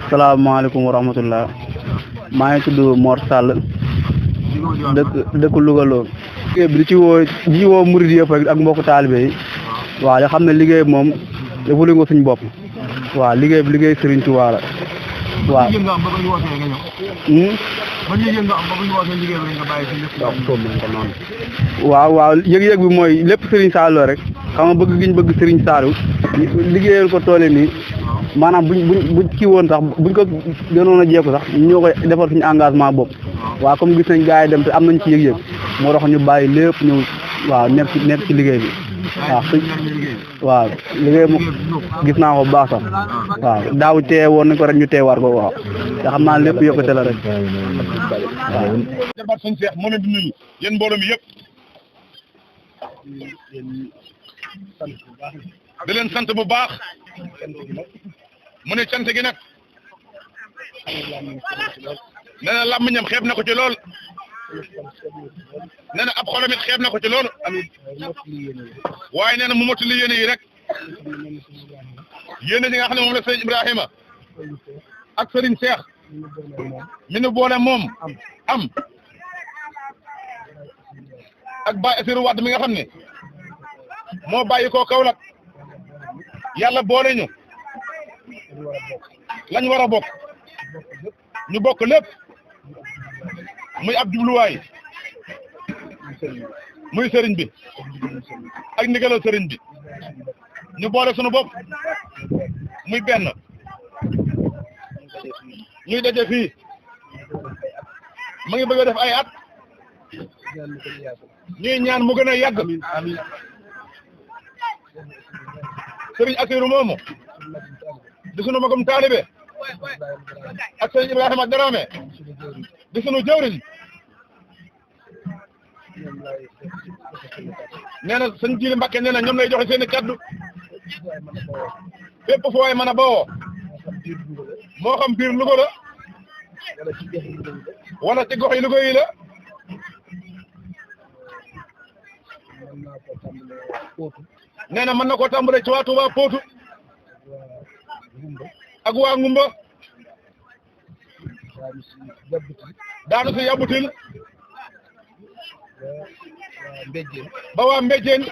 salaamaaleykum wa rahmatullah maa ngi tudd Mor Sall dëkk Louga Lo di ci woo murid yëpp rek ak mbokku taalibe yi waaw yoo xam ne liggéey moom defu leen ko suñ bopp waaw liggéey bi liggéey Serigne Touba la waaw ba ñu yëg nga am ba bu ñu wootee liggéey bi nga bàyyi si lépp daal toom nañ ko noonu. waaw yëg-yëg bi mooy lépp Serigne Saliou rek xam nga bëgg giñ bëgg Serigne Saliou liggéeyal ko toole nii maanaam buñ kii woon sax buñ ko gënoon a jeeku sax ñoo koy defar suñu engagement bopp waaw comme gis nañ gars yi dem te am nañ ci yëg-yëg moo tax ñu bàyyi lépp ñëw waaw nekk ci liggéey bi waaw liggéey mu gis naa ko bu baax sax waaw daaw tee woon nañ ko rek ñu teewaat ko waaw te xam naa lépp yokkute la rek waaw. jarbaat sëñ Cheikh moo leen di nuyu yéen mbooloo mi yëpp di leen sant bu baax mu ne cant gi nag nee na làmmiñam xeeb na ko ci lool nee na ab xolam it xeeb na ko ci lool waaye nee na mu mottali yéene yi rek yéene yi nga xam ne moom la sëñ Ibrahima ak sëriñ Cheikh mi nu boole moom am ak Baye Assirou Wade mi nga xam ne moo bàyyi koo Kaolack yàlla boole ñu lañ war a bokk ñu bokk lépp muy ab jubluwaay muy sëriñ bi ak ndigalal sëriñ bi ñu boole sunu bopp muy benn ñuy daje fii mu ngi bëgg a def ay at ñuy ñaan mu gën a yàgg sëriñ Assirou moomu di sunu magum taalibe ak sëriñ Ibrahima Dramé di sunu jëwriñ nee na sëñ Jili Mbàkke nee na ñoom lay joxe seeni kaddu fépp fu waay mën a bawoo moo xam biir Louga la wala ci gox yi Louga yi la nee na mën na koo tàmbalee ci waa Touba Potou ak waa Ngumba daanu si Yabutil ba waa Mbéjéen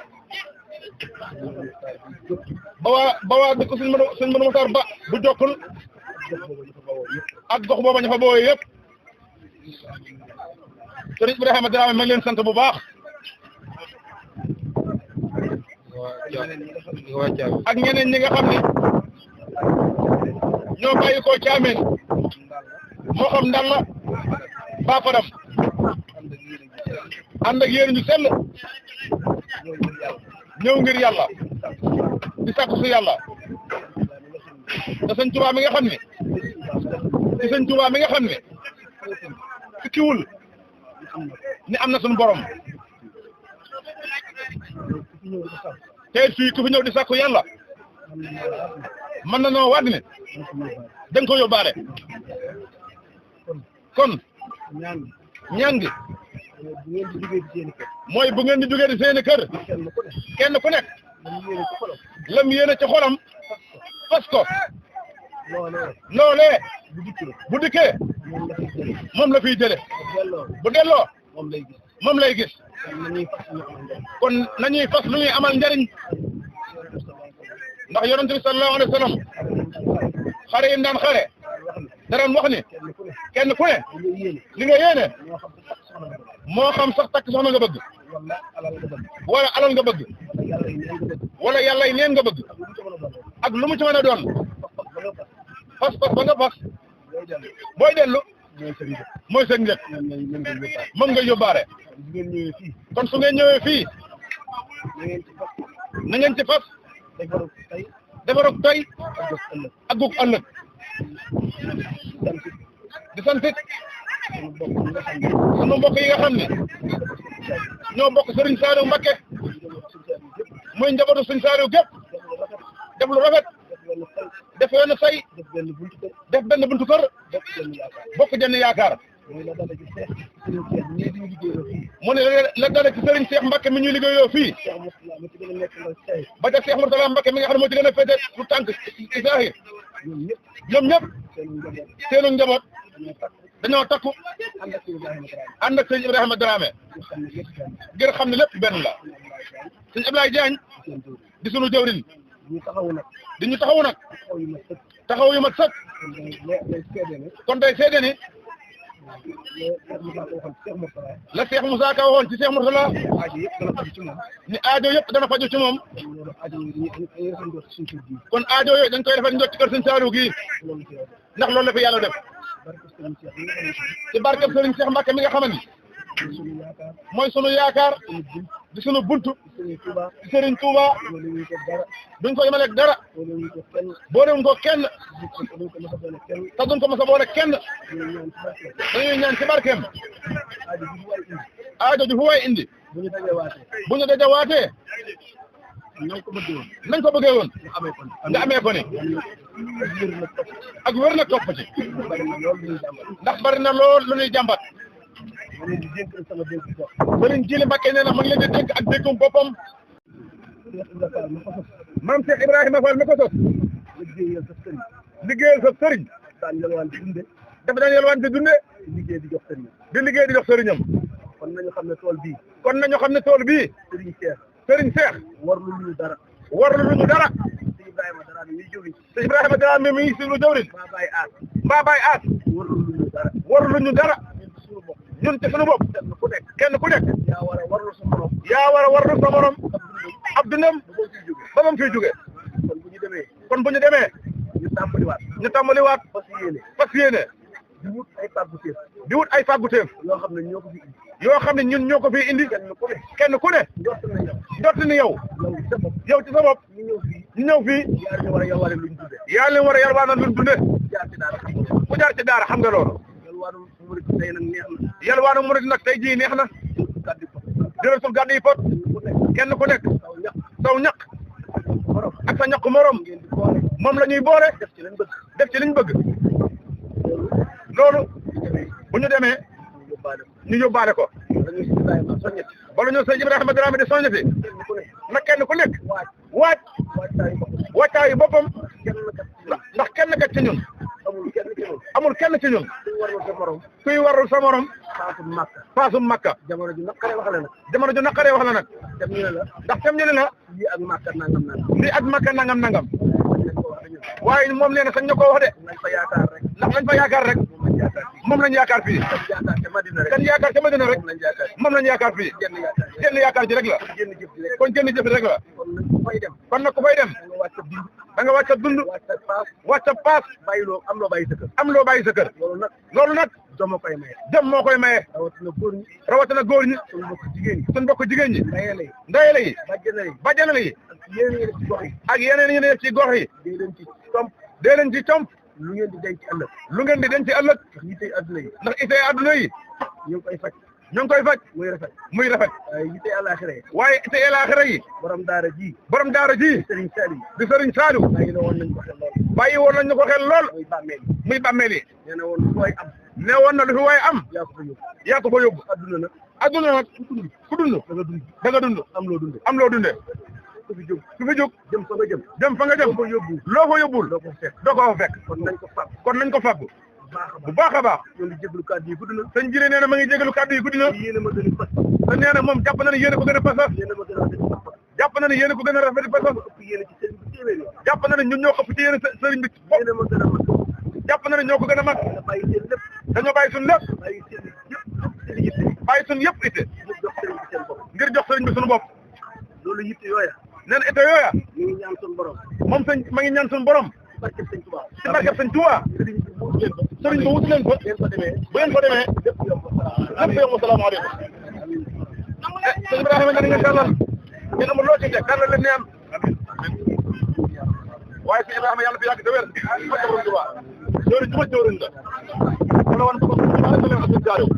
ba waa dëkk sëñ Modou Mokhtar Ba bu Jokkul ak gox booba ña fa booyee yëpp sëriñ Ibrahima Dramé ma ngi leen sant bu baax ak ñeneen ñi nga xam ne ñoo bàyyi koo Caameen moo xam ndal la ba Fadam ànd ak yéen ñu sell ñëw ngir yàlla di sakku si yàlla te sëñ Tuubaa mi nga xam ne te sëñ Tuubaa mi nga xam ne fikkiwul ni am na suñu borom te fii ku fi ñëw di sakku yàlla mën na noo waat ne da nga ko yóbbaale kon ñaan gi mooy bu ngeen di jógee di seeni kër kenn ku nekk lam yéene ci xolam fas ko loolee bu dikkee moom la fiy jële bu delloo moom lay gis kon nañuy fas lu ñuy amal njariñ ndax yonent bi sallallahu alayhi wa sallam xare yi daan xare dara wax ni kenn ku ne li nga yéene moo xam sax takk soxna nga bëgg wala alal nga bëgg wala yàlla yi neen nga bëgg ak lu mu ci mën a doon fas ba nga fas booy dellu mooy seen njëkk moom nga yóbbaare kon su ngeen ñëwee fii na ngeen ci fas defarug tey ak gug ëllëg di santit sunu mbokk yi nga xam ne ñoo bokk Serigne Saliou Mbacké muy njabootu Serigne Saliou gépp def lu rafet def wenn say def benn buntu kër bokk jenn yaakaar mu ne la dale ci Serigne Cheikh Mbacké mi ñuy liggéeyoo fii ba ca Cheikh Mourtala Mbacké mi nga xam ne moo ci gën a féete lu tànk ci saahir ñoom ñëpp seenu njaboot dañoo takku ànd ak sëñ Ibrahima Dramé ngir xam ne lépp benn la sëñ Ablaye Diagne di sunu jëwriñ di ñu taxawu nag taxaw yu mat sëkk kon day seede ni la Cheikh Moussa Ka waxoon ci Cheikh Mourtala ni aajo yëpp dana faju ci moom kon aajo yooyu dañ koy defal njot ci kër Sëñ Saliou gii ndax loolu la fi yàlla def ci barkeb Sëriñ Cheikh Mbacke mi nga xamante ni mooy sunu yaakaar di sunu buntu di Sëriñ Touba duñ ko yemaleeg dara boolewuñ ko kenn te duñ ko mos a boole kenn dañuy ñaan ci barkeem aajo ju fu waay indi bu ñu dajawaatee nañ ko bëggee woon nga amee ko ni ak wér na topp ci ndax bari na lool lu ñuy jàmbat Sëriñ Jili Mbacke nee na ma ngi leen di dénk ak dénkum boppam maam Cheikh Ibrahima Fall mi ko sos liggéeyal sa sëriñ dafa daan yalwaan di dunde di liggéey di jox sëriñam kon nañu xam ne tool bii sëriñ Cheikh warlu lu ñu dara te Ibrahima dara mi ngi si lu jawrin mbaa bàyyi aat warlu ñu dara ñun ci suñu bopp kenn ku nekk yaa war a warlu sa morom ab dundam ba bam fiy jóge kon bu ñu demee ñu tàmbaliwaat fas yéene di wut ay fàgguteef yoo xam ne ñun ñoo ko fi indi kenn ku ne jot ni yow ci sa bopp ñu ñëw fii yaa leen war a yalwaanal luñ dunde ku jaar ci daara xam nga loolu yalwaanu murid nag tey jii neex na jëral sul gàddu yi pot kenn ku nekk saw ñaq ak sa ñaq morom moom la ñuy boole def ci liñ bëgg loolu bu ñu demee ñu yóbbaale ko bala ñu sëñ Ibrahima Dramé di soññati na kenn ku nekk waajtaayu boppam ndax kenn kat ci ñun amul kenn ci ñun kuy warul sa morom paasum makka jamono ju naqaree wax la nag ndax tam ñu ne la lii ak makka nangam waaye moom nee na sañ ñu ko wax de ndax lañ fa yaakaar rek moom lañ yaakaar fii kan yaakaar ca Madina rek moom lañ yaakaar fii jenn yaakaar ji rek la kon jenn jëf rek la kon nag ku fay dem da nga wàcc a dund wàcc a paas am loo bàyyi sa kër loolu nag jom moo koy maye rawatina góor ñi suñ bokk jigéen ñi ndeyale yi bàjjanale yi ak yeneen yi ne ci gox yi dee leen ci comp lu ngeen di denc ëllëg ndax itey adduna yi ñu ngi koy faj muy rafet waaye itey alaxira yi borom daara ji di Sëriñ Saliou bàyyi woon nañ ko xel lool muy bàmmeel yi ne woon na lu fi waay am yaa ko fa yóbbu adduna nag ku dund da nga dund am loo dunde ku fi jóg jëm fa nga jëm loo fa yóbbul doo ko fa fekk kon nañ ko fàggu bu baax a baax sëñ Jili nee na ma ngi jégalu kàddu yi guddi na te nee na moom jàpp na ne yéen a ko gën a pasas jàpp na ne yéen a ko gën a rafet pasas jàpp na ne ñun ñoo ëpp ci yéen sëriñ bi jàpp na ne ñoo ko gën a mag dañoo bàyyi suñu lépp bàyyi suñu yëpp itte ngir jox sëriñ bi suñu bopp loolu yitte yooya nee na itte yooya moom sëñ ma ngi ñaan suñu borom ci barkeb sëñ Tuubaa sëriñ bi wut leen ko bu ngeen ko demee lépp yomb salaamaaleykum sëñ Ibrahima nga nga tàllal ngeen amul loo ci teg tàllal leen ne am waaye sëñ Ibrahima yàlla fi yàgg te wér barke borom Tuubaa jëwriñ la wala wan ko sëñ Saliou